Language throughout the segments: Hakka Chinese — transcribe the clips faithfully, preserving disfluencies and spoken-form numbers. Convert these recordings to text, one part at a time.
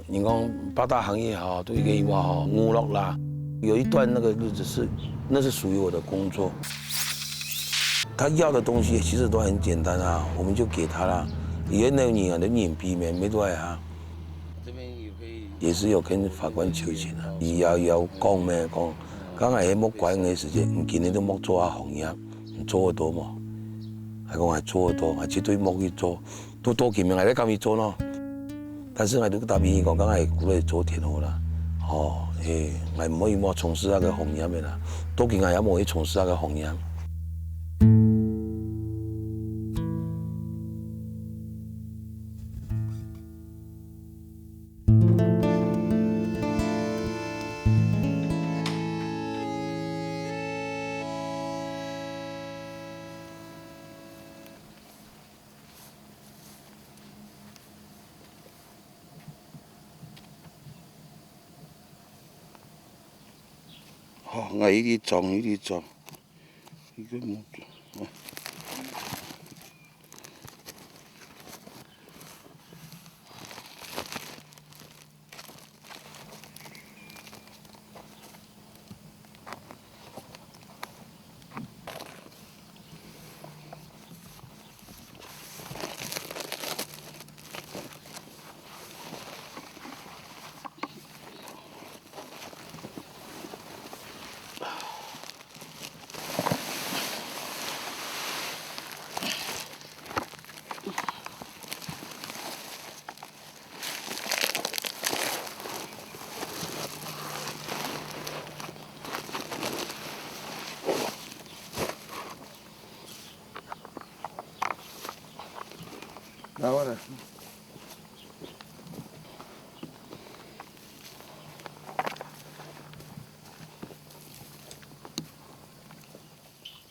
你講八大行業哈，都一個一萬哈，娛樂啦，有一段那個日子是，那是屬於我的工作。他要的東西其實都很簡單啊，我們就給他啦。原來你啊，你也避免，沒多少啊。這邊也可以，也是有跟法官求情啊，也要講咩講，剛才也莫管你的時間，你今天都莫做啊行業，你做得到無？還講還做得到，還絕對莫去做，都多見面還在跟你做喏。 但是𠊎都答應佢講，講𠊎過來做天后啦。吼，嘿，𠊎毋會莫從事該个行業个啦，到今𠊎也無去從事該个行業。吼，𠊎一直裝，一直裝，一个木，啊。来，我来。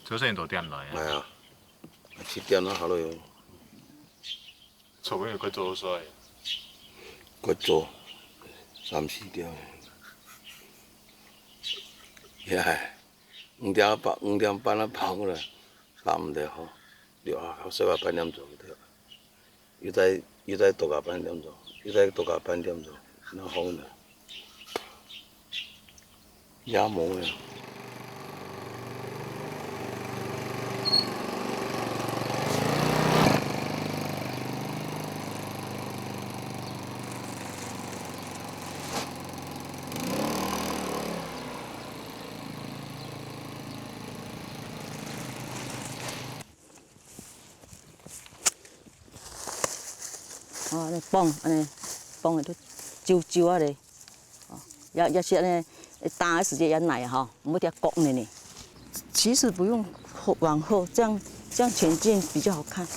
早晨幾點來啊？哎呀，七點啦，好了喲。昨晡日快做好勢。快做，三四點。呀，五點半，五點半啊跑過來，打毋得吼，六啊，睡到半點鐘對。又再，又再多加半點鐘，又再多加半點鐘，然後呢？ 也無了。哦，恁樣綁，恁樣綁个就揪揪啊咧。哦，也，也是恁樣，打个時節也耐吼，毋好掉角呢呢。其實不用後，往後，這樣，這樣前進比較好看。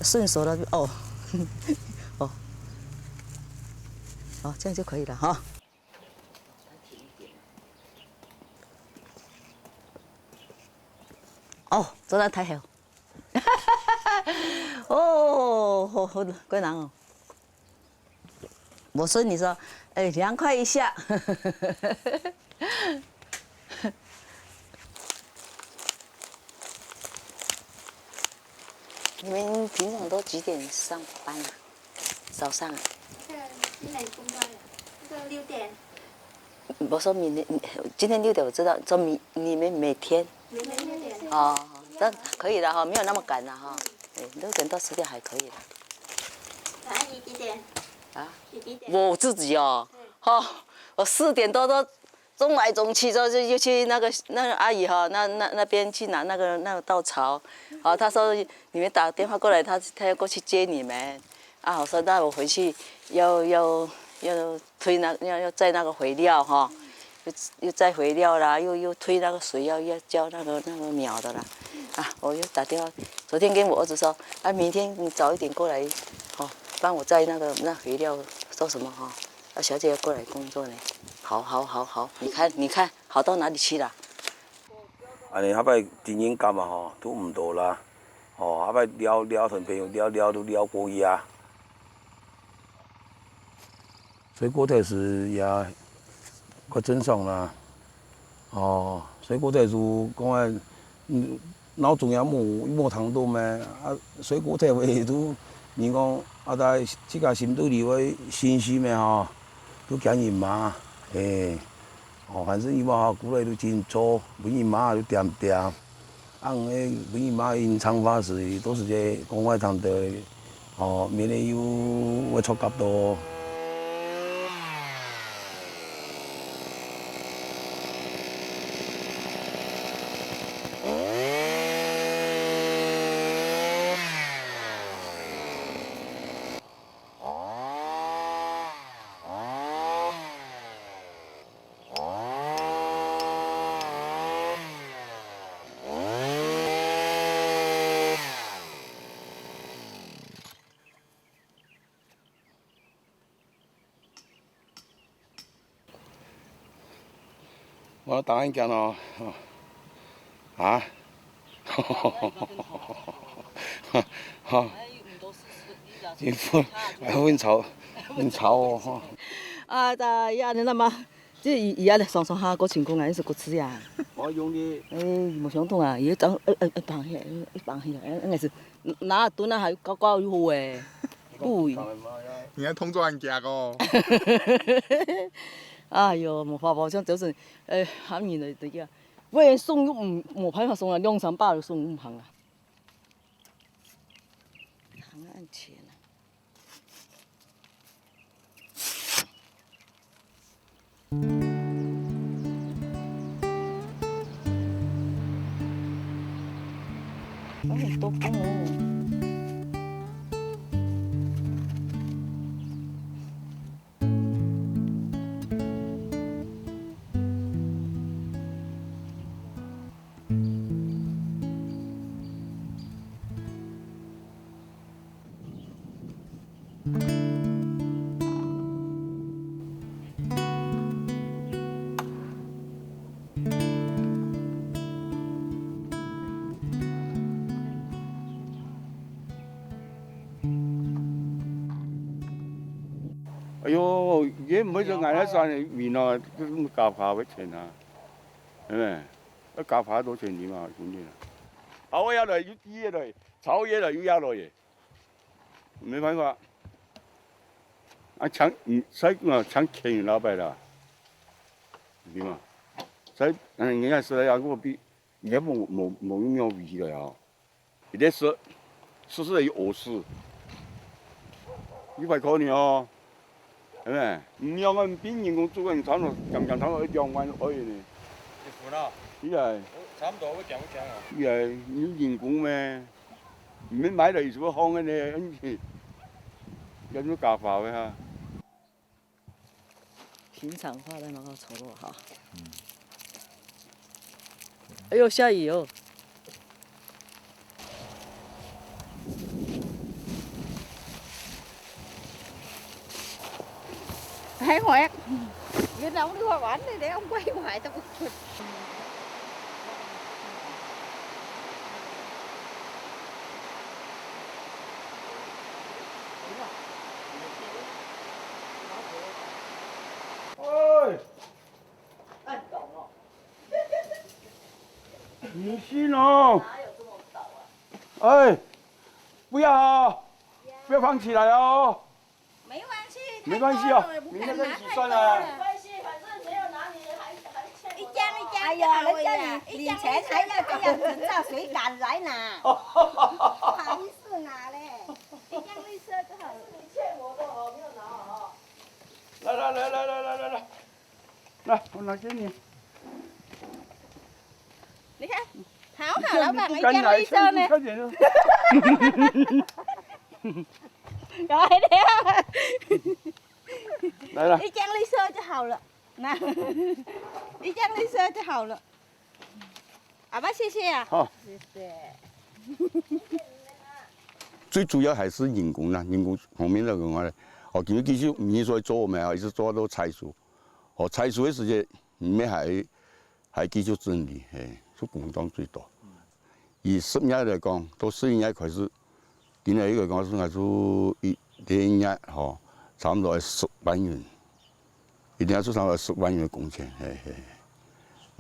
順手了就，哦，哦，哦，這樣就可以了哈。 哦，做得太好。哦，好，好，怪人哦。我说你说，哎，凉快一下。你们平常都几点上班啊？早上啊？这个今天工作的，这个六点。 我说明天，今天六点我知道，说明，你们每天。每天六点。哦，这样可以了哈，没有那么赶了哈。对，六点到十点还可以了。那阿姨几点？啊？你几点？我自己哦，哈，我四点多都冲来冲去，就，就，就去那个，那个阿姨哈，那，那，那边去拿那个，那个稻草。哦，她说你们打电话过来，她，她要过去接你们。 啊，我说那我回去要，要，要推那，要，要载那个肥料哈，又，又载肥料啦，又，又推那个水，要，要浇那个，那个苗的啦。啊，我又打电话，昨天跟我儿子说，啊，明天你早一点过来，哦，帮我载那个，那肥料做什么哈？啊，小姐要过来工作呢。好，好，好，好，你看，你看，好到哪里去了？ 恁呢，下擺真正感覺吼，都毋多啦。吼，下擺尞尞同朋友尞尞都尞過夜。所以過頭時也較正常啦。哦，所以過頭時講啊，嗯，鬧鐘也無，無聽到咩？啊，睡過頭个都，人講啊，在自家心肚裡會心虛咩吼，都驚人罵，嘿。哦，反正以後吼，過來都盡做，分人罵就恬恬。啊，毋係分人罵，人長話時，到時節講話聽到，哦，明日又會著急到。 我打算講哦，啊，哈，你問，哎，問吵，問吵哦，哈。啊，大家恁樣嘛，這伊伊啊，上上下過成功啊，你係過去啊？我用的。哎，無相同啊，伊當，哎哎哎，放下，哎放下，哎，應該係拿蹲啊，還高高又好哎，不一樣。你看動作很強哦。 哎喲，無法無，像就是，呃，喊人的這个，為人送又毋，無辦法送啊，兩三百就送毋行啊。行啊，恁錢啊。哎，多工哦。 哎喲，也毋會說𠊎那山裡面哦，這種家法會錢啊，係咪？要家法多錢你嘛，兄弟啊。啊，我也來，又跌來，超越了，又壓落耶。 沒辦法。啊，搶，嗯，所以講啊，搶錢老闆啦，對嘛？所以，嗯，人家說的啊，我比，你看無，無，無用妙計了呀。你在說，說是有惡事，一百塊呢哦，係咪？你兩個人比人工做个，你差不多，減減差不多一兩萬而已呢。一分啊？係啊。哦，差不多，會減，會減啊。係啊，你人工咩？ 毋免買了，有什麼好个呢？嗯，有什麼搞法个哈？平常話都能夠炒作哈。哎呦，下雨哦。 Hay hoài. Việt Nam đi qua quán này để ông quay hoài tao cũng. Ôi. Anh cậu nó. 你信哦。哪有这么早啊？哎，不要哦，不要放起来哦。没关系，没关系哦，太多了，明天再洗算啊。没关系，反正没有拿你的还还欠我的哦。一张一张就好了呀，哎呀，人家你一张一张就好了。你钱还要这样子照，谁敢来拿？不好意思拿嘞，一张绿色就好了。你欠我的哦，没有拿哦。来来来来来来来来。 来，我拿给你。你看，好好，老板，一张绿色呢。快点哦。来了。一张绿色就好了，那一张绿色就好了。阿爸，谢谢啊。好。谢谢。最主要还是人工啦，人工方面来讲啊，哦，今日继续明年所做咩，一直做到采收。 哦，采收个時节，毋免还，还继续整理，嘿，就工当最多。以十月来讲，到十一月开始，今年一个讲是还是一，一月吼，差不多十万元，一定要做差不多十万元的工钱，嘿嘿。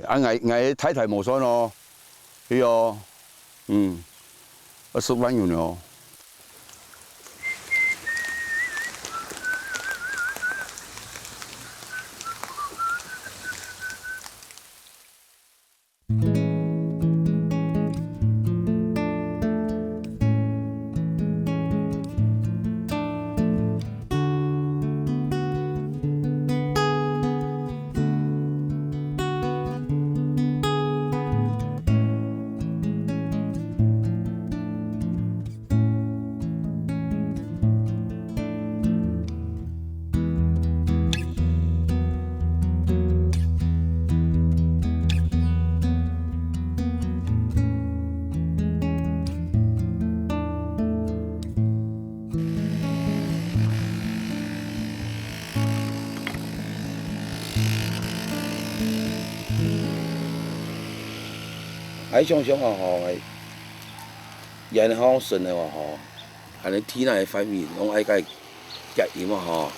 啊，𠊎，𠊎太太无算哦，哎哟，嗯，二十万有了哦。𠊎想想啊吼，𠊎，然後生个話吼，恁樣天下个範圍，攏愛該結音啊吼，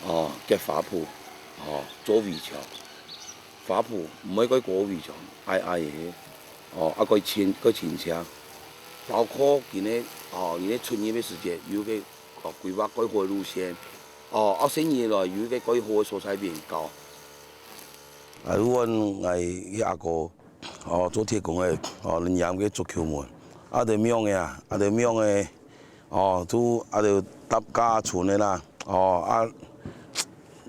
哦，結花圃，哦，做圍牆。 花圃，毋會過高位像，矮矮个，哦，啊，過清，過清淨。包括今日，哦，今日出入个時節，有个，哦，規劃蓋好个路線，哦，啊，細人來有一个蓋好个所在面交。啊，阮𠊎个阿哥，哦，做鐵工个，哦，恁樣个足球門，啊，就樣个啊，啊，就樣个，哦，就啊，就搭家村个啦，哦，啊，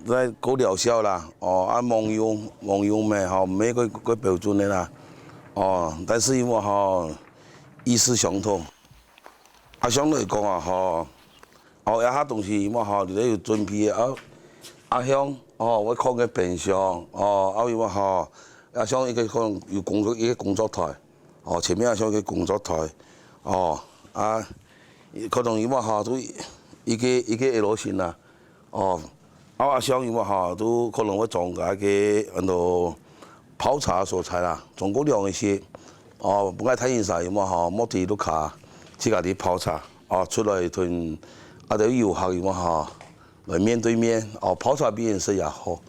在過療效啦，哦，啊，罔用，罔用咩吼，毋係過，過標準个啦，哦，但是因為吼，意思相同。啊，相對來講啊，吼，哦，這下東西因為吼，你都有準備个啊，啊，像，哦，𠊎看个冰箱，哦，啊，因為吼，啊，像一个可能有工作，一个工作台，哦，前面啊，像一个工作台，哦，啊，可能因為吼，都一个，一个L型啦。 哦，啊，啊，像因為吼，都可能會裝該个安到泡茶个所在啦，裝過涼一些。哦，本來太陽曬因為吼，莫在屋下，自家去泡茶。哦，出來同啊，兜遊客因為吼，來面對面，哦，泡茶比人食也好。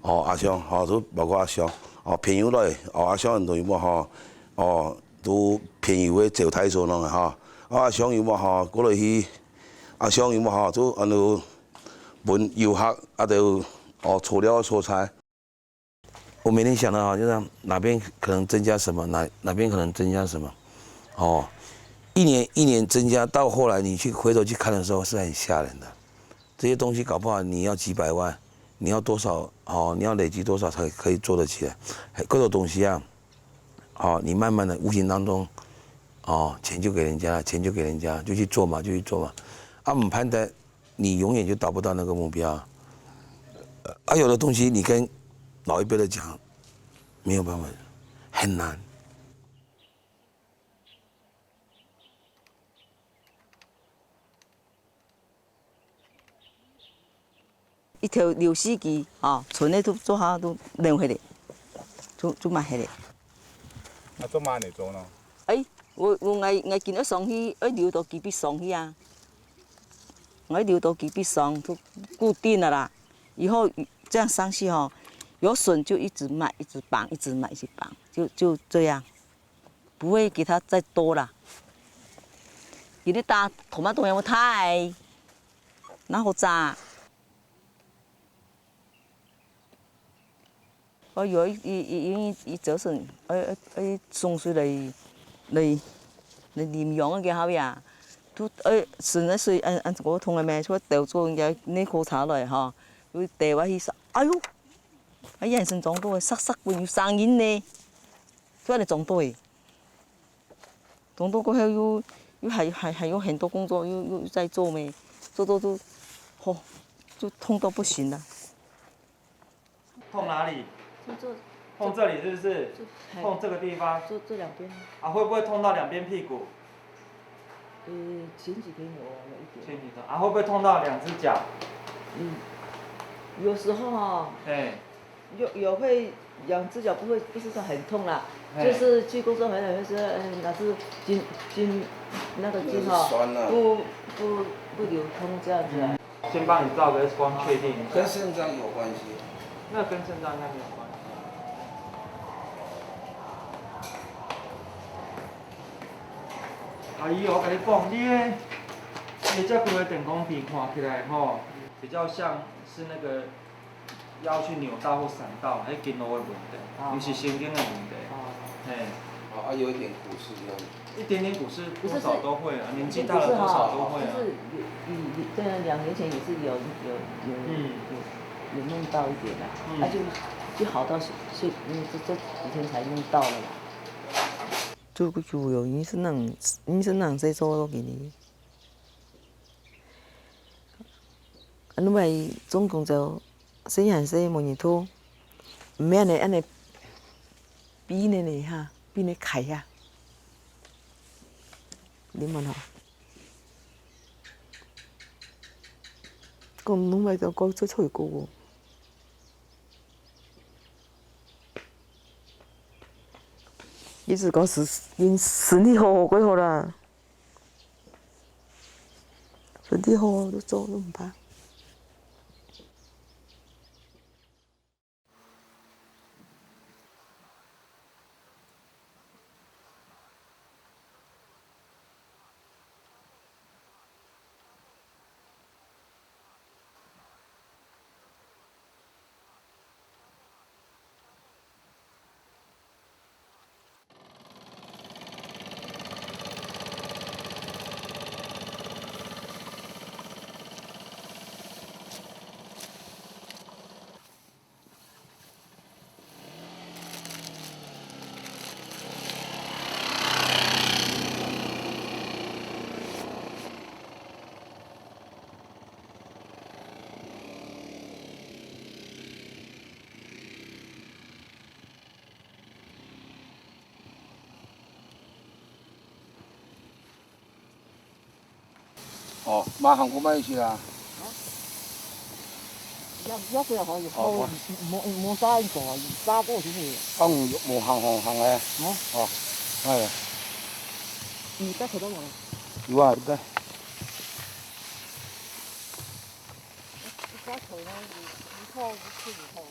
哦，啊，像吼，都包括啊，像哦，朋友來，哦，啊，像安到因為吼，哦，都朋友个招待所啷个吼。啊，像因為吼，過來去 啊，像有無吼，就安到分遊客啊，就哦，坐了个所在。我每天想的哈，就是哪边可能增加什么，哪，哪边可能增加什么，哦，一年一年增加，到后来你去回头去看的时候是很吓人的。这些东西搞不好你要几百万，你要多少，哦，你要累积多少才可以做得起来？还，各种东西啊，哦，你慢慢的无形当中，哦，钱就给人家了，钱就给人家，就去做嘛，就去做嘛。啊，毋盼得 你永远就达不到那个目标啊。啊，有的东西你跟老一辈的讲，没有办法，很难。一条六四支，吼，賰个都做下都留下来，就，就卖下来。啊，做麼个做呢？哎，我，我，我，我今日上去，要留到几笔上去啊。 我留到几笔上，就固定了啦。以后这样上去吼，有笋就一直卖，一直绑，一直卖，一直绑，就，就这样，不会给它再多了。今日打tomato有太，那好炸。 哦，有一，一，一，因为一折损，呃，呃，呃，送水来，来，来淋养个好呀。都，呃，省个水，嗯，嗯，我同个咩，说倒做人家那口茶来哈，就倒下去说，哎哟，啊，眼神撞到个，煞煞滚有声音呢，就安尼撞到个。 工作过后又，又还，还，还有很多工作又，又在做咩，做做做，吼，就痛到不行了。痛哪里？就这，痛这里是不是？就，嘿。痛这个地方？这，这两边。啊，会不会痛到两边屁股？呃，前几天有那一点。前几天。啊，会不会痛到两只脚？嗯，有时候哦，嘿。 有，有会两只脚不会，不是说很痛啦，嘿。就是去工作回来会说，哎，哪只筋，筋，那个筋哈，很酸啊。不，不，不流通这样子啊。嗯。先帮你照个X光确定一下。跟肾脏有关系。那跟肾脏应该没有关系。阿姨，我跟你講，你个，你个這幾个電光片看起來吼，比較像是那個腰去扭到或閃到，還是筋絡的問題，哦。毋是神經的問題。哦。嘿。哦，啊，有一點股四這樣。一點點股四多少都會啊，年紀大了多少都會啊。就是哈，就是有，有，有，對啊，兩年前也是有，有，有，嗯。有，有弄到一點啦，嗯。啊就，就好到是，是，嗯，這，這幾天才弄到了啦。 做个久了，二十零，二十零歲做到今日。啊，你買中公就細漢細無人拖，毋免呢，恁呢比呢呢哈，比呢開呀。你問吼，講你買就講最臭个哦。 一直講身，身體好好過好啦，身體好好就做，都毋怕。哦，馬上過買去啊。要，要不要好，哦，無，無，無啥一種啊，沙锅是不是？放無行行行哎。哦。哦，哎呀。你戴口罩没？有啊，有戴。你戴口罩，你，你戴不是你戴。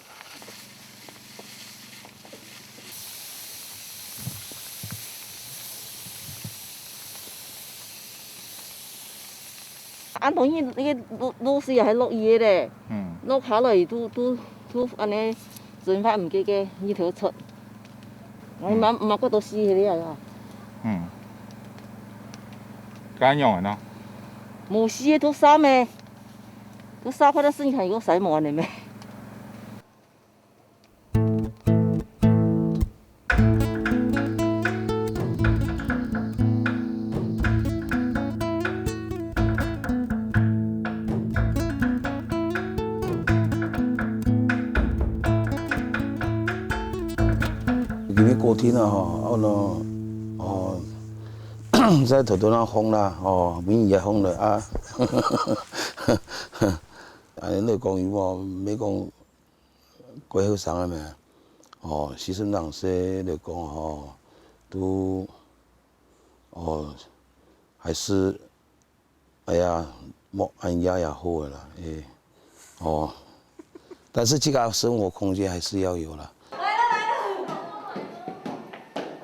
恁同日，該个落，落水啊，還落雨个咧。嗯。落下來都，都，都恁呢，蒸發毋記个，日頭出。哎，嗯。嘛，嘛，過多死个咧啊。嗯。該樣个呢？無死个都殺咩？都殺，怕到死，你還有啥無恁呢咩？ 今日過天啊吼，哦喏，哦，在頭頭那風啦，哦，明日也風了啊。哎，你講有無？沒講 過後生个咩？哦，四十零歲來講吼，都，哦，還是，哎呀，莫恁樣也好个啦，哎，哦，但是這個生活空間還是要有啦。來了，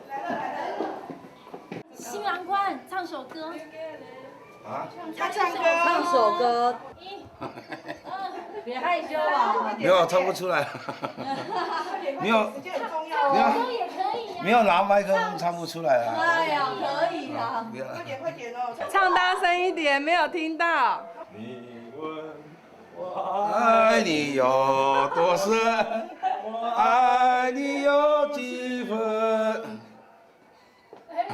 來了。新郎官，唱首歌。啊？他唱歌。唱首歌。一，二。 別害羞啊。沒有，唱不出來。沒有，沒有，沒有拿麥克風，唱不出來啊。哎呀，可以啦。不要。快點，快點哦。唱大聲一點，沒有聽到。你問我愛你有多深，我愛你有幾分？ 哎，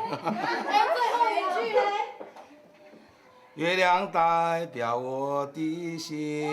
最後一句嘞？月亮代表我的心。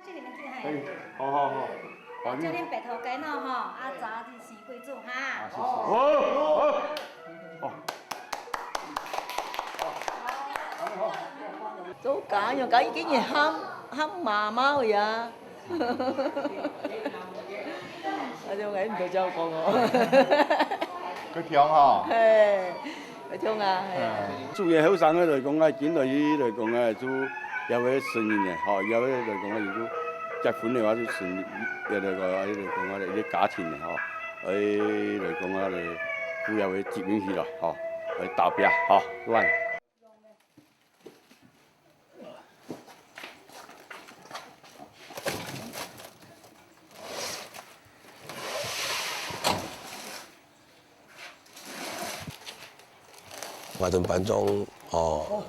借你們這下。哎，好，好，好。好，祝恁白頭偕老吼，啊，早日生貴子哈。啊，謝謝。哦，哦，哦。好，好，好。做家用，家己竟然喊，喊媽媽呀。啊，就𠊎毋多照講哦。佢暢吼。嘿，佢暢啊，嘿啊。嗯。主要後生个來講啊，緊來來講啊，就也會成人个吼，也會來講啊，就結婚个話就成，也來講啊，來講啊，一個家庭个吼，哎，來講啊，來，就也會集中起來吼，來打拚吼，亂。 我們班長哦，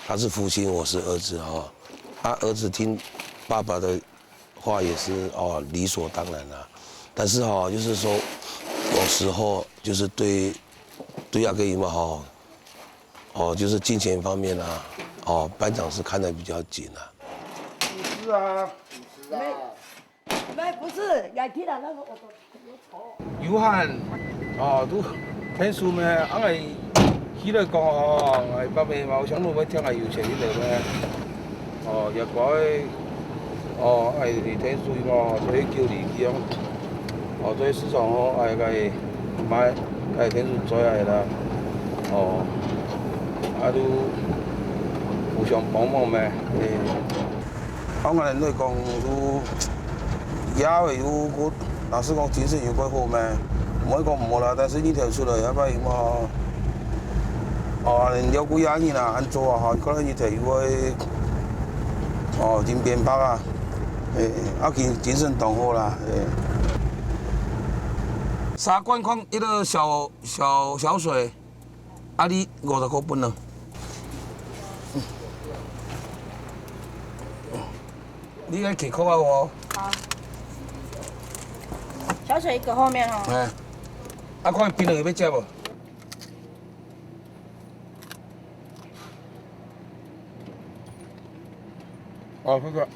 他是父親，我是兒子哦。啊，兒子聽爸爸的話也是哦，理所當然啦。但是哦，就是說，有時候就是對对阿哥姨嘛吼，哦，就是金钱方面啊，哦，班长是看得比较紧啊。五十啊。五十啊。没，没，不是，雅婷啊，那个我都有抽。有閒，哦，都看书咩？啊，𠊎起來講哦，𠊎爸爸嘛，有想到要聽𠊎有錢一點咩？ 哦，也乖个，哦，愛你聽書嘛，所以叫你去哦。哦，所以市場哦，愛該買，該聽書做愛啦。哦，啊，都互相幫忙咩，嘿。啊，𠊎來講，都也會有个 老實講，精神有較好咩？毋會講毋好啦，但是日頭出來，也摎佢嘛，哦，恁了解人啊，恁做啊，吼，可能日頭又會，哦，真變白啊，誒，啊，精，精神當好啦，誒。三罐礦一個小，小，小水，啊，你五十塊分了。 你愛提扣啊無？好。小水一個後面哦。哎，啊，看冰冷有要接無？哦，謝謝。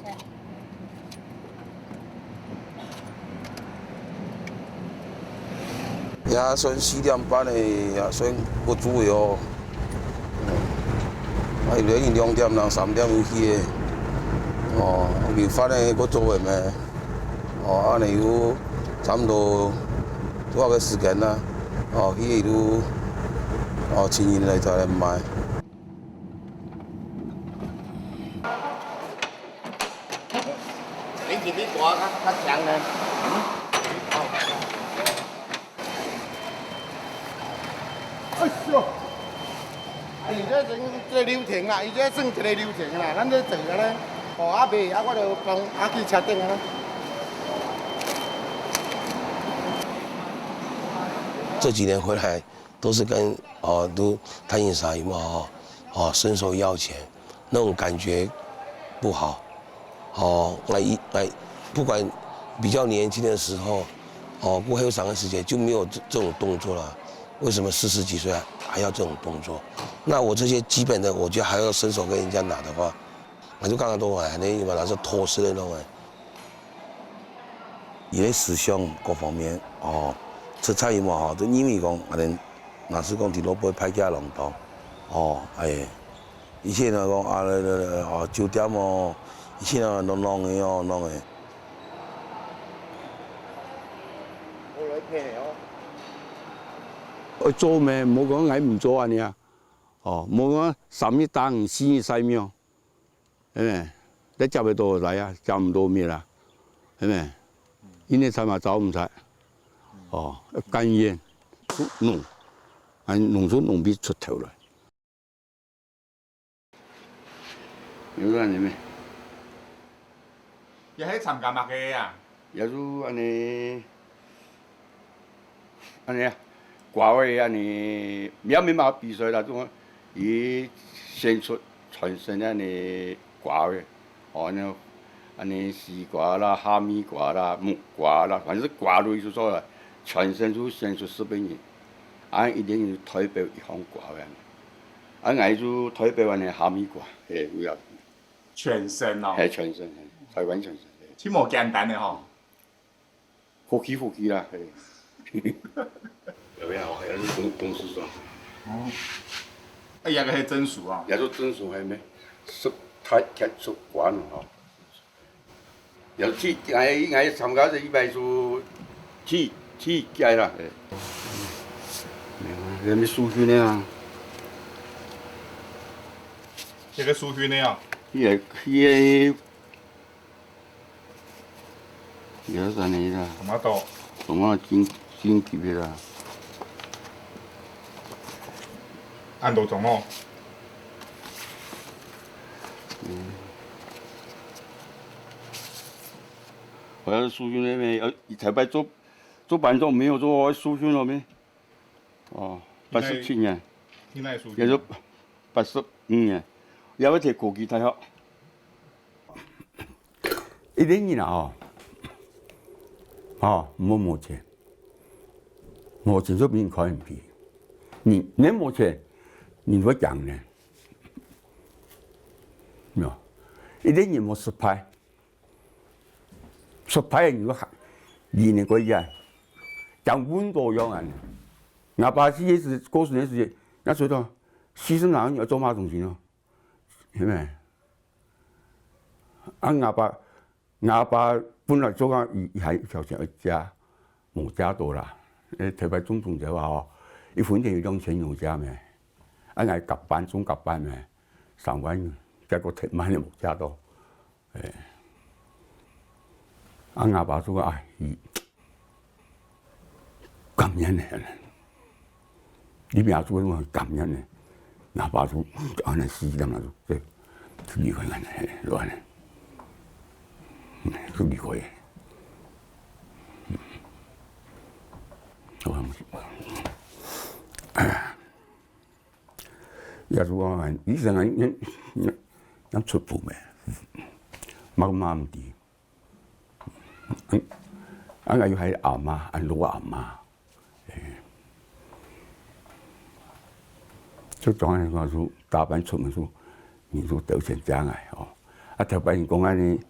也算四點半个，也算不足个哦。嗯。啊，有个人兩點零、三點有去个。哦，有飯个，不足个咩？哦，恁樣有差不多多少个時間啦？哦，去就，哦，請人來再來買。 你是你大較，較強呢？哎喲，你這算一个流程啦，伊這算一个流程啦，咱這做个咧，哦，啊賣，啊我就放，啊去車頂啊。這幾年回來，都是跟，哦，都攤飲社嘛，哦，哦，伸手要錢，那種感覺不好。 哦，𠊎一，𠊎不管比較年輕的時候，哦，過後生的時間就沒有這，這種動作了。為什麼四十幾歲還，還要這種動作？那我這些基本的，我覺得還要伸手跟人家拿的話，那就剛剛都還，那嘛，那是偷吃的那種欸。因為思想各方面，哦，出差嘛，吼，都因為講，可能，若是講在路背歹行人當，哦，哎， 以前啊講啊，哦，酒店哦，以前啊，弄弄个哦，弄个。無來騙个哦。愛做咩？莫講𠊎毋做恁樣啊。哦，莫講三日打魚，四日曬網，係咪？你接得到來啊，接毋到滅啊，係咪？因為菜嘛走毋出，哦，甘願，弄，啊，弄出弄必出頭來。 有个恁樣咩？也係參加麼个啊？也就恁樣，恁樣啊，歌仔恁樣，也無麼个比賽啦，就講佢先出傳承恁樣歌仔，哦，恁樣，恁樣西瓜啦、哈密瓜啦、木瓜啦，反正係瓜類就做啦，傳承就先出十個人，啊，一定有代表一項歌仔恁樣。 啊，𠊎就代表恁樣哈密瓜，嘿，有影。傳承哦。嘿，傳承，嘿，台灣傳承，嘿。真無簡單个吼。福氣，福氣啦，嘿。有沒有？還是董，董事長。哦。哎呀，該係真熟啊。也就真熟，還沒，十，太，太出关了吼。有去，哎，应该参加这一百次，去，去改了。哎。没有啊，人家受训的啊。这个受训的啊？也，也，也是安尼啦。什么都。什么经，经济的啦。按都中哦。 好像是受训的咩？呃，头擺做，做班长没有做受训了咩？哦，八十七年，现在受训也是八十五年，也要提科技大学。一个人啊，吼，吼，无，无钱，无钱就俾人看唔起。你，你无钱，你会讲呢？没有，一个人无失败， 失败个人个理念个一样，像温度一样啊。阿爸死个时，过身个时，那时候四十哪个人做嘛东西咯，系咪？啊，阿爸，阿爸本来做个，伊，伊还有条件要加，无加多啦。诶，特别种种个话吼，一分田有两千有加咩？啊，来甲班，种甲班咩？三万，结果忒慢了，无加多。 哎，啊，阿爸就讲，哎，伊感恩呢，你阿爸就讲感恩呢，阿爸就安尼死，然后就，就离开安尼，就安尼，就离开。我，哎呀。 也是讲，以前啊，人，人，人出步咩，妈妈毋知。啊，啊，又还阿妈，啊，老阿妈，哎，就当然讲说，打扮出门说，你说得钱将来哦。啊，特别人讲安尼，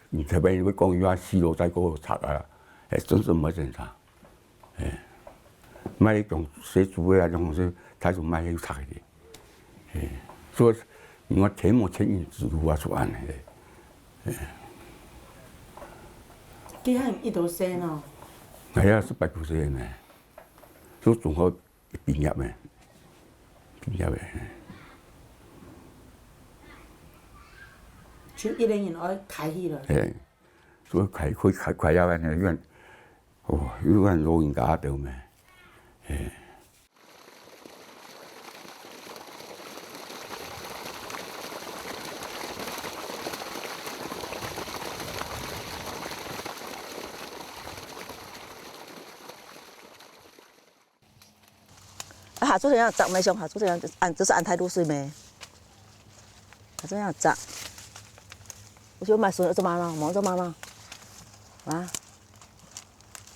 你特别人会讲一句话，死路再过拆啊，哎，真是没人差。 哎，卖种水煮个啊，种是，他就卖去拆的。哎，所以你看天母天运之路啊，出安尼的。哎，几下一头生哦。哎呀，是百九岁呢，就中学毕业的，毕业的。就一个人爱开去了。哎，所以开，开，开，开了呢，因为 哦，有款老人家个咩？嘿。啊，下做怎样摘咩？上下做怎样，安，就是安太露水咩？下做怎样摘？我就买筍，做嘛咯，忙做嘛咯？啊？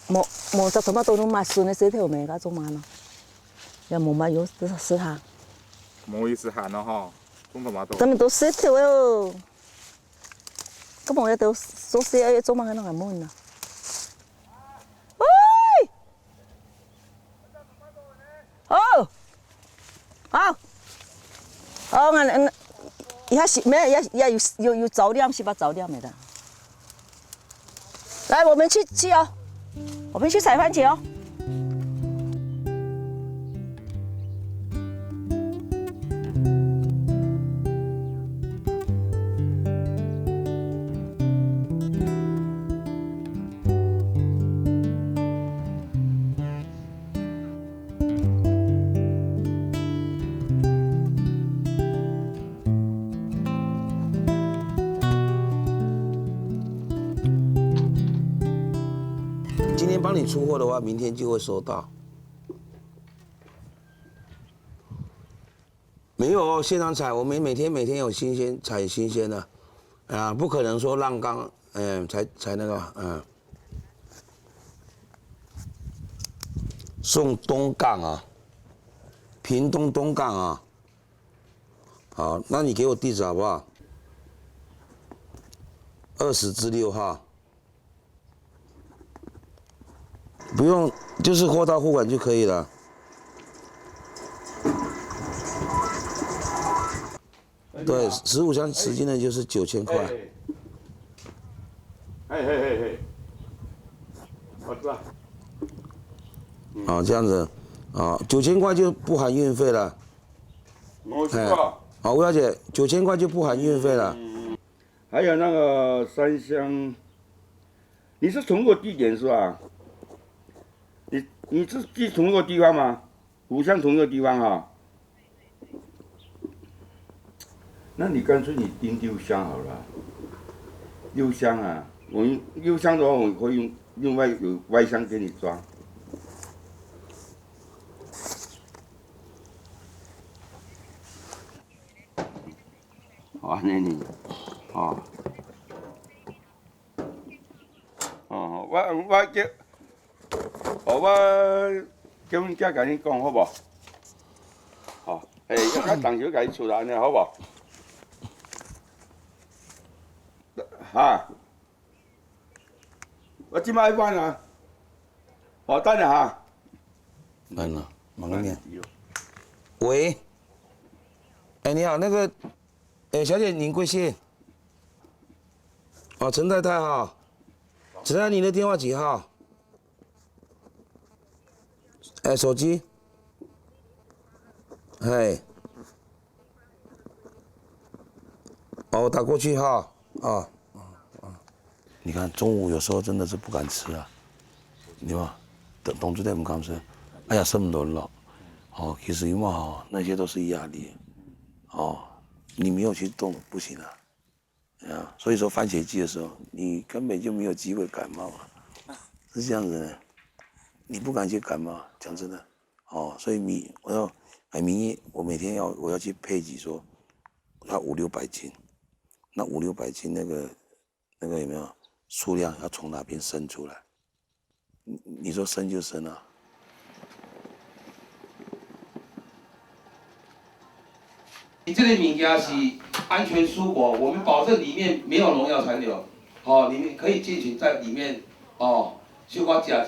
無，無摘tomato，你買筍个石頭咩？該做麼个呢？也無買，有，這是哈。無意思喊了吼，種tomato。他們都石頭哦。根本也都，都是要做麼个那个問呢？喂！ 哦，好，哦，那，那，一下洗，没有，要，要有，有，有着凉，洗把着凉没的。来，我们去，去哦，我们去采番茄哦。 今天帮你出货的话，明天就会收到。没有哦，现场采，我们每天每天有新鲜，采新鲜的，啊，不可能说浪干，嗯，采，采那个，嗯。送东港啊，屏东东港啊。好，那你给我地址好不好？二十至六号。 不用，就是货到付款就可以了。对，十五箱十斤的就是九千块。哎，嘿嘿嘿嘿，我知道。哦，这样子，哦，九千块就不含运费了。我知道。哎，好，吴小姐，九千块就不含运费了。嗯，还有那个三箱，你是同一个地点是吧？你你是寄同一个地方吗？ 五箱同一个地方哈。那你干脆你订六箱好了。六箱啊，我用六箱的话，我会用另外有外箱给你装。好，那你，哦。 哦，我我叫，哦，我叫阮囝甲你讲好无？吼，哎，要甲同事甲你出来安尼好无？哈，我即摆关啊，哦，等一下哈。慢了，慢个念。喂，哎，你好，那个，哎，小姐，您贵姓？哦，陈太太哈，陈太太，你的电话几号？ 哎，手机。嘿。哦，我打过去哈。哦。你看中午有时候真的是不敢吃啊，对吧？同事都毋敢食，哎呀，食毋落咯。哦，其实因为哦，那些都是压力。哦，你没有去动，不行啊。 啊，所以说番茄季的时候，你根本就没有机会感冒啊，是这样子的，你不敢去感冒，讲真的，哦，所以你，我要，哎，明天我每天要，我要去配给说，要五六百斤，那五六百斤那个，那个有没有数量要从哪边生出来？ 你你说生就生啊。你这个物件是安全蔬果，我们保证里面没有农药残留，好，你们可以进行在里面哦，小可食一下，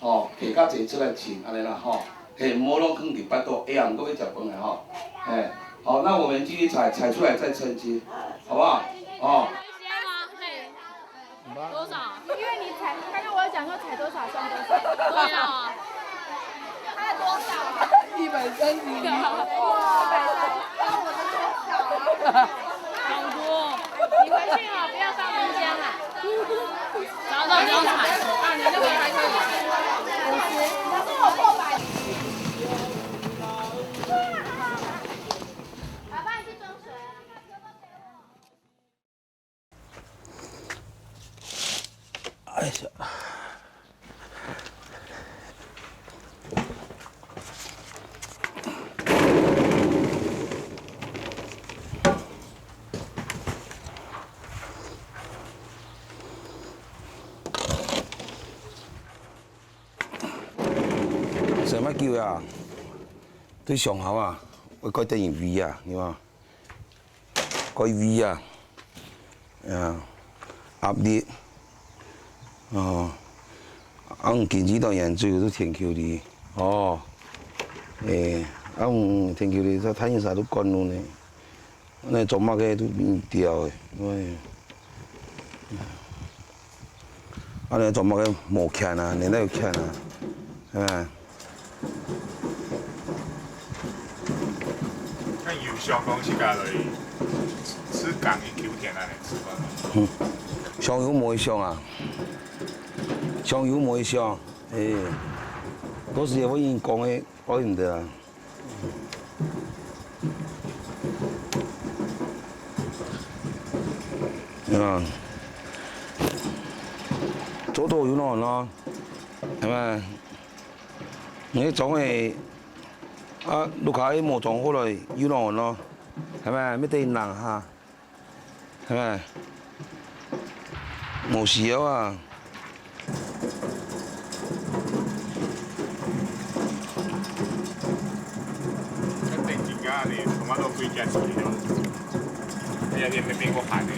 哦，提较济出来请，安尼啦，吼，嘿，毋好拢放入腹肚，下暗毋过要食饭的吼，嘿，好，那我们继续采，采出来再称斤，好不好？哦。 多少？因为你采，刚刚我有讲说采多少算多少。对啊。他的多少？一百三十一。一百三，那我的多少啊？好多。你回去哦，不要放冰箱啊。早上不要采。啊，你那个还可以。五十。可是我破百。爸爸，你去装水啊。 哎呀，上乜久啊？對上口啊，會蓋得人肥啊，你看。 該位啊，啊，壓力，哦，啊，經濟當然主要係天氣哩，哦，誒，啊，天氣哩，這太陽晒都乾了呢，那做麼个都變掉誒，喂。 啊，你做麼个無牽啊？你哪有牽啊？係咪？那油箱講自家來自家研究田啊，來自家。嗯，上游無一箱啊？上游無一箱，誒，到時也會用講个，怪毋得啊。 啊，做到有喏喏，係咪？你裝个，啊，屋下無裝好來，有喏喏，係咪？乜得人哈，係咪？無需要啊。 該等陣間呢，tomato歸隻自己用。哎呀，你明明个盤呢，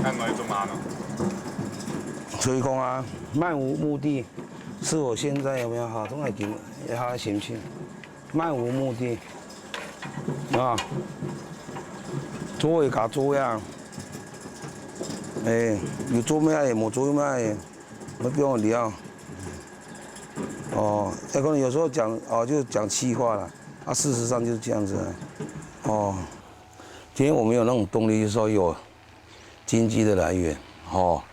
看我做嘛咯。所以講啊，漫無目的，是我現在有沒有哈，總係緊一下心情。 漫無目的。啊。做个加做个啊，哎，有做咩个，无做咩个，我不用聊。哦，哎，可能有时候讲哦，就讲气话了，啊，事实上就是这样子啊。哦，今天我们有那种动力，就是说有经济的来源，哦，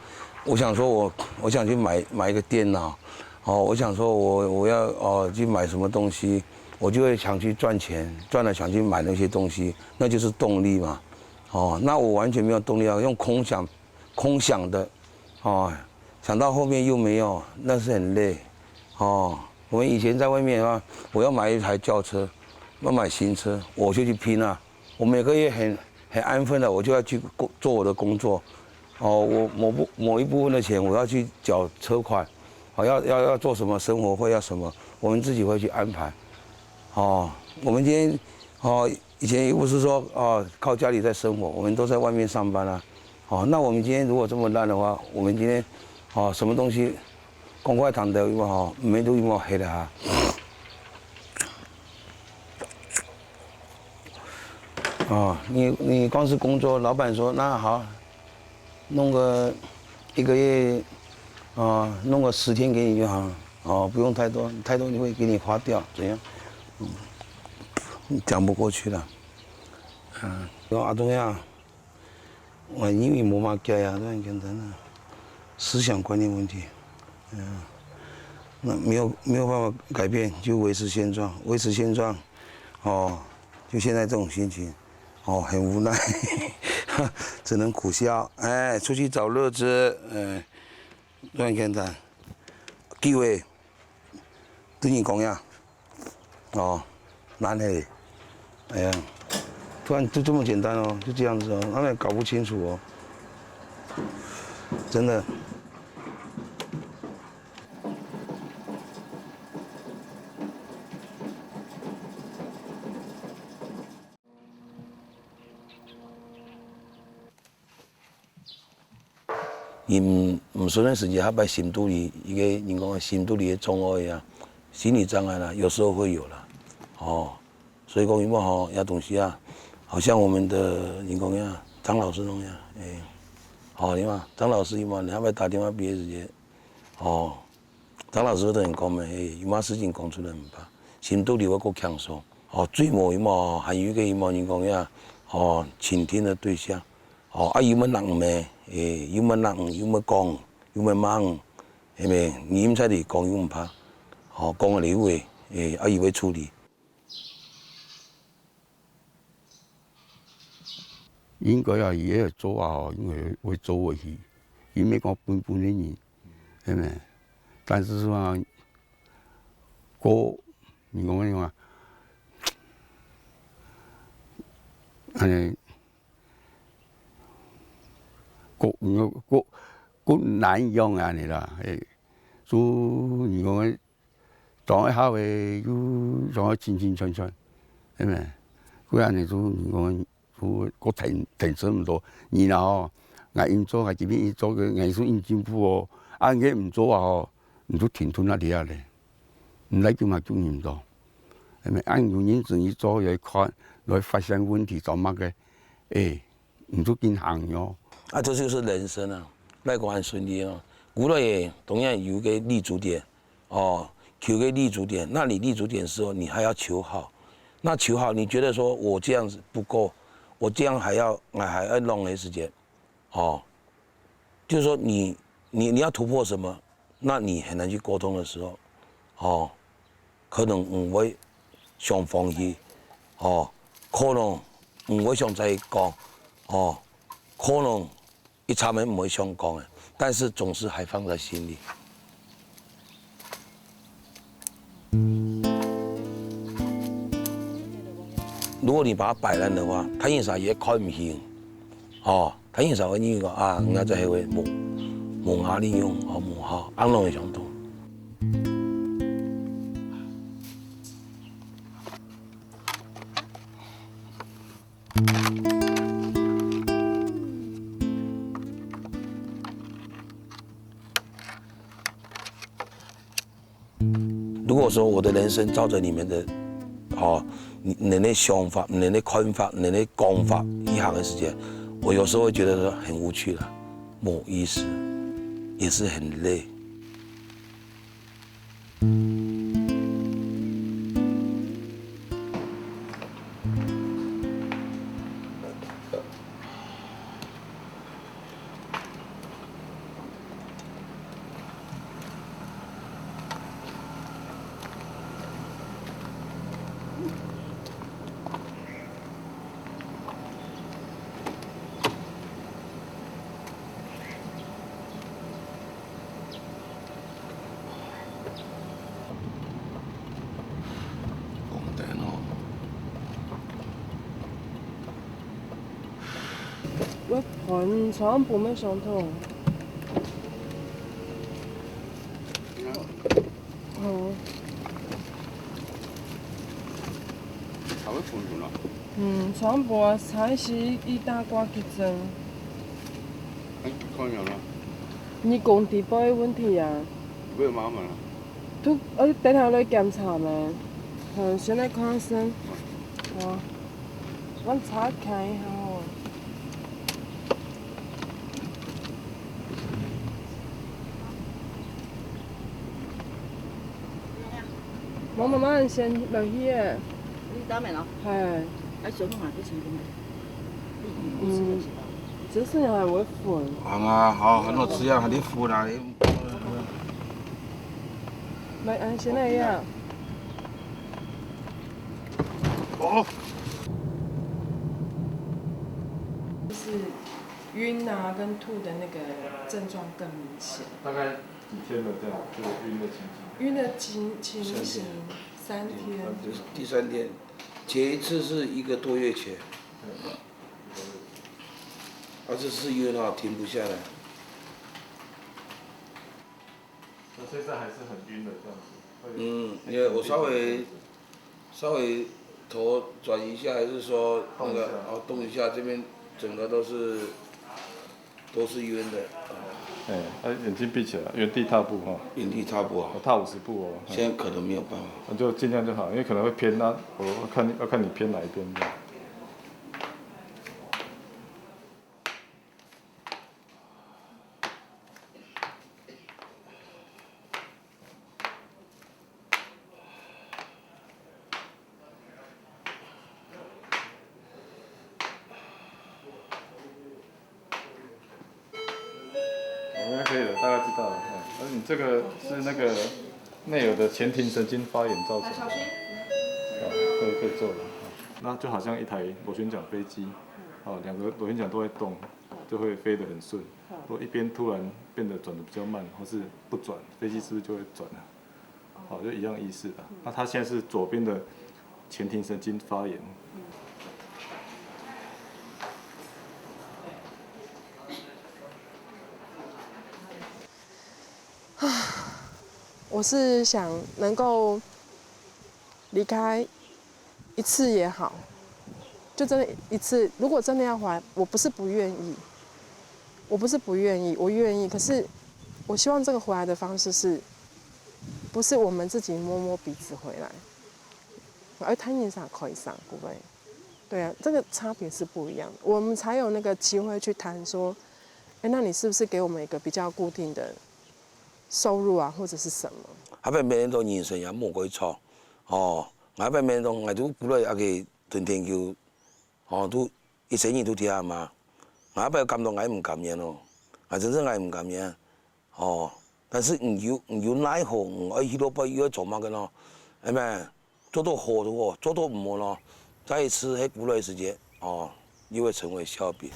我想说我我想去买买一个电脑，哦，我想说我我要哦去买什么东西，我就会想去赚钱，赚了想去买那些东西，那就是动力嘛。 哦，那我完全没有动力啊，用空想，空想的，哦，想到后面又没有，那是很累，哦。我们以前在外面啊，我要买一台轿车，要买新车，我就去拼啊。我每个月很很安分的，我就要去工做我的工作，哦，我某部某一部分的钱我要去缴车款，哦，要要要做什么生活费要什么，我们自己会去安排，哦。我们今天哦以前又不是说哦靠家里在生活，我们都在外面上班啊。哦，那我们今天如果这么烂的话，我们今天哦什么东西公开谈的有没有？没都有没有黑的啊？哦，你你光是工作，老板说那好，弄个一个月，啊，弄个十天给你就好了，哦，不用太多，太多就会给你花掉，怎样？嗯，讲不过去了。嗯，阿忠呀，我因为没嘛改啊，都很简单啊，思想观念问题，嗯，那没有没有办法改变，就维持现状，维持现状，哦，就现在这种心情。 哦，很无奈，只能苦笑。哎，出去找乐子，哎，乱跟谈，机会，对你讲呀，哦，难嘿，哎呀，突然就这么简单哦，就这样子哦，那也搞不清楚哦，真的。 人毋順个時節，下擺心肚裡一个人講个心肚裡个障礙啊，心理障礙啦，有時候會有啦，哦，所以講有無吼，這東西啊，好像我們的人講呀，張老師講呀，哎，好，你看張老師有無？你下擺打電話俾佢時節，哦，張老師都很講咩，哎，有麼事情講出來毋怕，心肚裡會過輕鬆，哦，最無有無，還有一个有無人講呀，哦，傾聽的對象。 哦，啊，有麼人咩？誒，有麼人，有麼講，有麼忙，係咪？你毋使去講，又毋怕。哦，講个了會，誒，啊，佢會處理。應該啊，佢會做啊，吼，應該會做下去。佢毋係講笨笨个人，係咪？但是說啊，過，你講个話，恁呢， 過，過，過難樣啊，恁呢啦，嘿，就人講个，當一下个，又當个清清楚楚，係咪？過恁呢就人講，就過停，停止毋到。你啦吼，𠊎應做，𠊎這邊應做个，𠊎就應進步哦。啊，你毋做啊吼，你就停頓啊這下咧。毋來救嘛救你毋到，係咪？啊，有認真去做，來看，來發現問題做麼个，誒， 你就緊行喲。啊，這就是人生啊，哪會講恁順利哦。古代也同樣有一個立足點，哦，求一個立足點。那你立足點的時候，你還要求好。那求好，你覺得說我這樣子不夠，我這樣還要，還要弄的時間，哦，就是說你，你，你要突破什麼？ 那你很難去溝通的時候，哦，可能毋會想放棄，哦，可能毋會想再講，哦，可能一下面毋會想講个，但是總是還放在心裡。如果你把它擺爛的話，他一下也看毋起，哦。 他很少會認為講啊，人家在那位無，無壓力用，哦，無好，安攏會相同。如果說我的人生照著你們的，哦，你的想法、你的看法、你的講法一行的時間，我有時候會覺得說很無趣了，沒有意思，也是很累。 講等哦。我看長布乜相同。哦。還會分分咯。嗯，長布啊，才是一大掛結症。哎，看了啦。你講底背問題啊？沒有麻煩了。 都，呃，等下來檢查咩？嗯，先來看醫生。哇，我查看一下哦。我慢慢先落去耶。你打咩咯？係。啊，小妹嘛，你先去買。嗯，只是你還會分。好啊，好，很好吃啊，你付啦，你。 來，按現在一樣。哦。就是暈啊跟吐的那個症狀更明顯。大概幾天了這樣，就暈的情形？暈的情，情形三天。三天。第三天，前一次是一個多月前。對。啊，這次暈啊，停不下來。 那現在還是很暈的這樣子，會嗯，因為我稍微，稍微頭轉一下，還是說那個，動一下。哦，動一下，這邊整個都是，都是暈的。哎，啊，眼睛閉起來，原地踏步哈。原地踏步啊。我踏五十步哦。现在可能没有办法。那就尽量就好，因为可能会偏啊。我要看你，要看你偏哪一边这样。 应该可以了，大概知道了。嗯，而你这个是那个内耳的前庭神经发炎造成的。哦，可以，可以做了。那就好像一台螺旋桨飞机，哦，两个螺旋桨都会动，就会飞得很顺。如果一边突然变得转得比较慢，或是不转，飞机是不是就会转啊？ 好，就一样意思啦。那他现在是左边的前庭神经发炎。我是想能够离开一次也好，就真的一次。如果真的要回来，我不是不愿意，我不是不愿意，我愿意。可是我希望这个回来的方式是，不是我们自己摸摸鼻子回来，而谈一下可以上，不会。对啊，这个差别是不一样的，我们才有那个机会去谈说，哎，那你是不是给我们一个比较固定的收入啊，或者是什么？後擺面對人生也無過錯，哦，後擺面對𠊎都本來也个吞天球，哦，都一生人都聽嘛，𠊎後擺感到𠊎毋甘願哦，𠊎真正𠊎毋甘願，哦，但是你有你有奈何，你愛去到背又愛做麼个呢？係咪？ 做到好就好，做到毋好咯，再一次係過來个時節，哦，又會成為笑柄。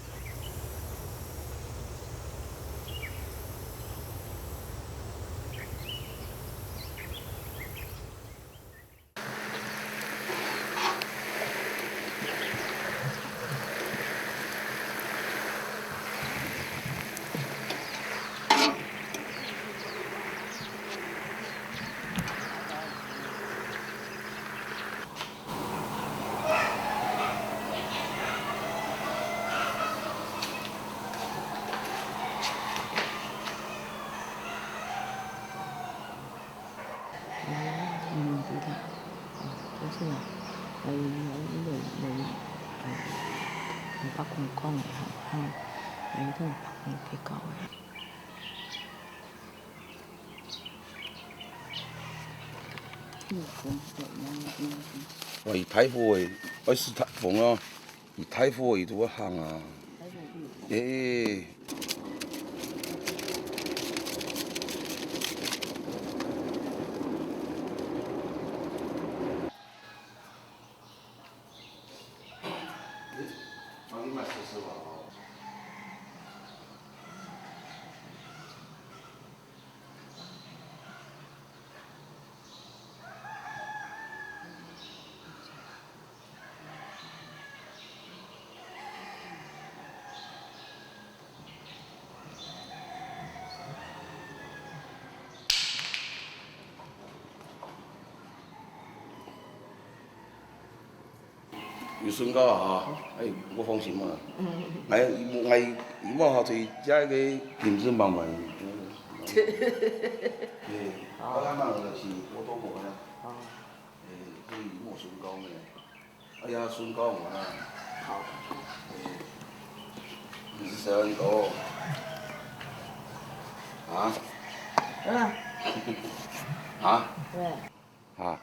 看个吼，吼，哎，都有别个。哇，佢大火个，愛死大風啊！佢大火个都會行啊。欸。 有順到啊，哎，我放心嘛。嗯。哎，我，哎，我好在家个临时帮忙。嗯。哎，我还蛮热心，我都不会啊。哦。哎，所以我順到呢。哎呀，順到我啊。好。哎，你是谁啊？你搞我？啊？嗯。啊？对。 啊。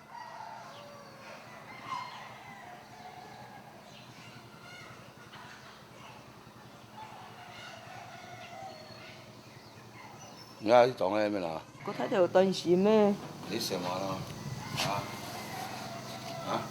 你看，你懂了没啦？我太太有担心咩？你什么啦？啊？啊？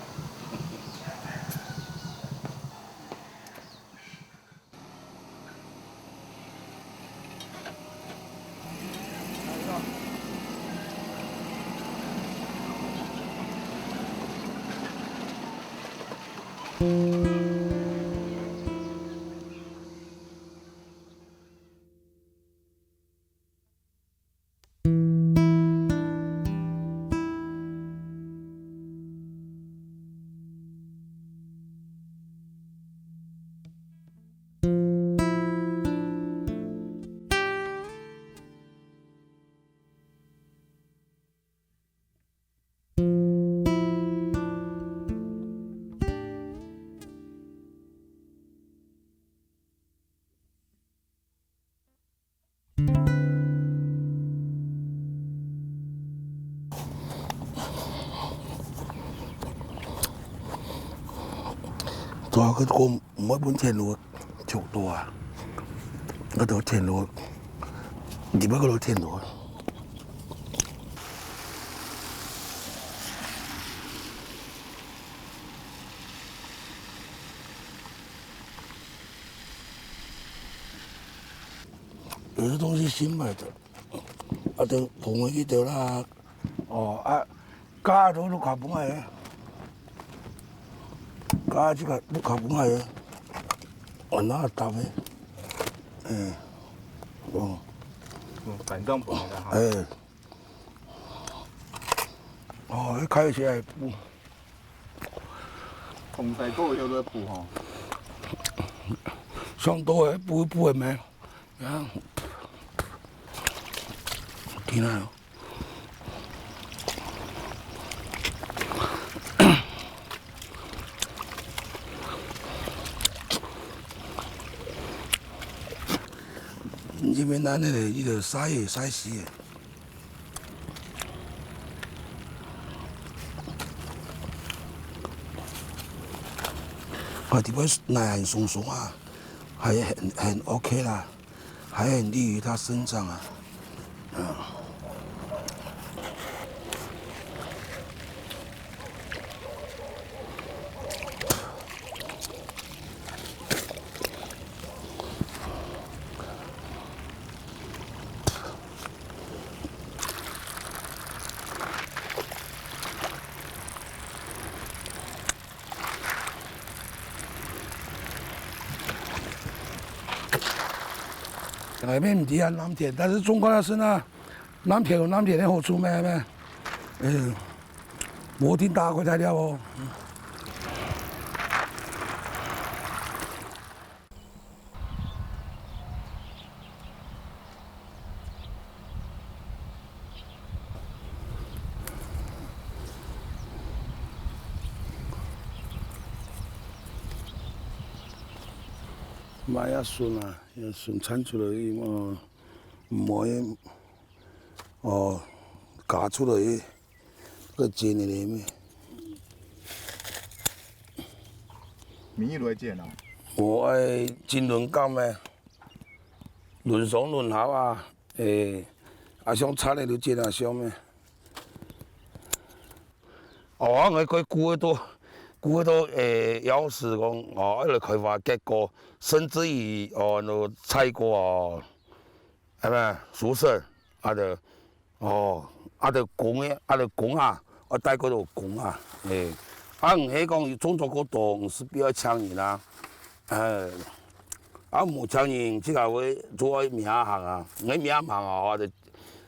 對啊，佢講毋會分田螺捉到啊，該條田螺，入去該條田螺。 有些東西新買的，啊，就捧回去得啦。哦，啊，加都都搞不卖的，加這個都搞不賣的，哦，那打的，嗯，哦，嗯，反正不賣的哈。哎，哦，開起來不。 紅菜糕有得補吼。上桌个補一補个咩？啊，天啊！因為咱那個，那個曬也曬死了。 啊，這擺泥還鬆鬆啊，還很，很OK啦，還很利於它生長啊。啊。 外面毋知啊，藍田，但是種過來係啊，藍田有藍田个好處咩咩？嗯，無一定大家會知了哦。買啊筍啊，啊筍產出來，哦，毋愛，哦，莢出來，个剪个咧咩？每日都愛剪啊？無愛剪輪工咩？輪上輪下啊，誒，啊想產个就剪啊想咩？ 哦，啊，𠊎个顧到，顧到，誒，要死講，哦，愛來開花結果，甚至於，哦，那採果哦，係咪？收成，啊就，哦，啊就公个，啊就公啊，愛帶過到公啊，誒，啊，毋係講種作過多，毋係必要請人啊，誒，啊，無請人，自家會做愛命行啊，毋係命行啊，啊就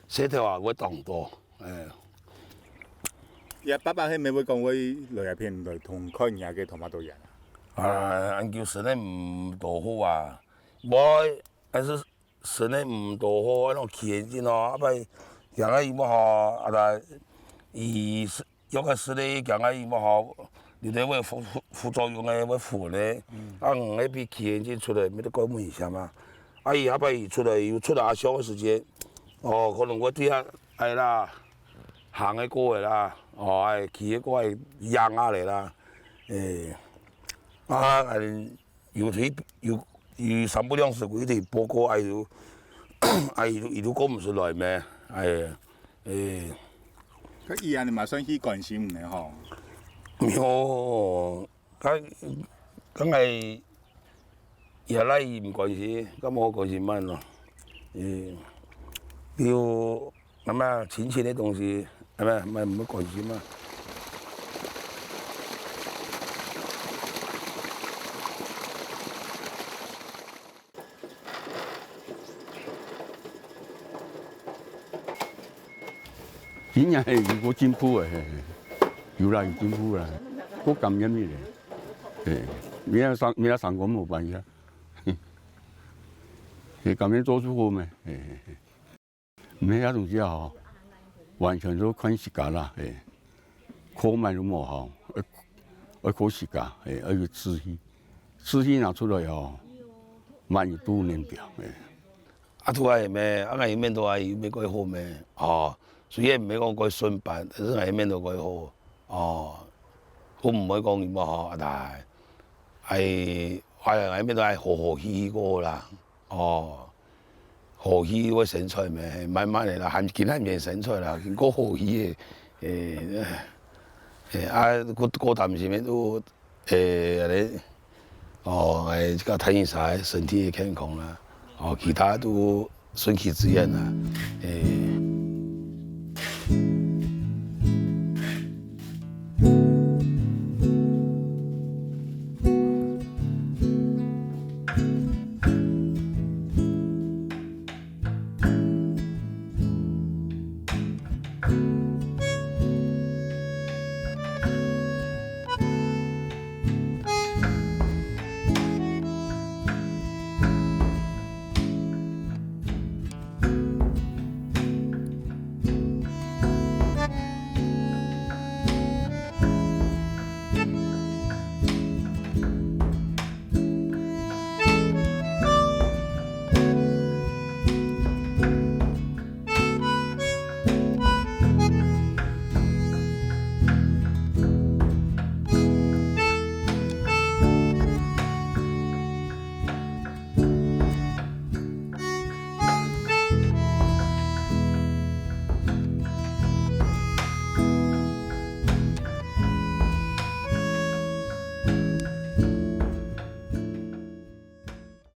石頭啊會當多。 哎。你爸爸係毋係會講會來這片來同看你个tomato園啊？啊，恁久實在毋多好啊，無，還係實在毋多好，恁樣起現今哦，啊，拜，行啊，伊無好，啊，伊，有个實在行啊，伊無好，有兜會副，副，副作用个，會昏个，啊，嗯，該比起現今出來，毋係較危險啊。啊，伊下擺伊出來，又出來啊，上个時節，哦，可能會對遐 哎啦，行个過个啦，哦，哎，騎个過个樣啊來啦，誒，啊，哎，有去，有，有三不兩時，佢一定報告，哎，有，哎，有，有講毋出來咩？哎，誒。該伊恁樣嘛算去關心你吼？無， 該，該𠊎也來毋關心，該無關心慢咯。誒，比如，那麼親情个東西，那麼，莫，莫關心嘛。 今年係有過進步个，嘿，嘿，有啦，有進步啦，過感恩个咧，嘿，明仔上，明仔上工無辦法，嘿，感恩做出好咩，嘿，嘿，嘿。 毋係遐東西吼，完全都看自家啦，嘿。靠麼个都無效，愛，愛靠自家，嘿，愛有志氣。志氣拿出來吼，麼个都能表，嘿。啊，都係咩？啊，𠊎面都係有咩過好咩？哦，雖然毋係講過順板，但是𠊎面都過好。哦，我毋會講有無好，啊，但係，哎，哎，𠊎面都係和和氣氣過啦。 哦，和氣會生出來咩？慢慢个啦，還，今還毋生出來啦，經過和氣个，誒，誒，啊，過，過擔心个都，誒，恁樣，哦，誒，這個趁一儕身體个健康啦，哦，其他都順其自然啦，誒。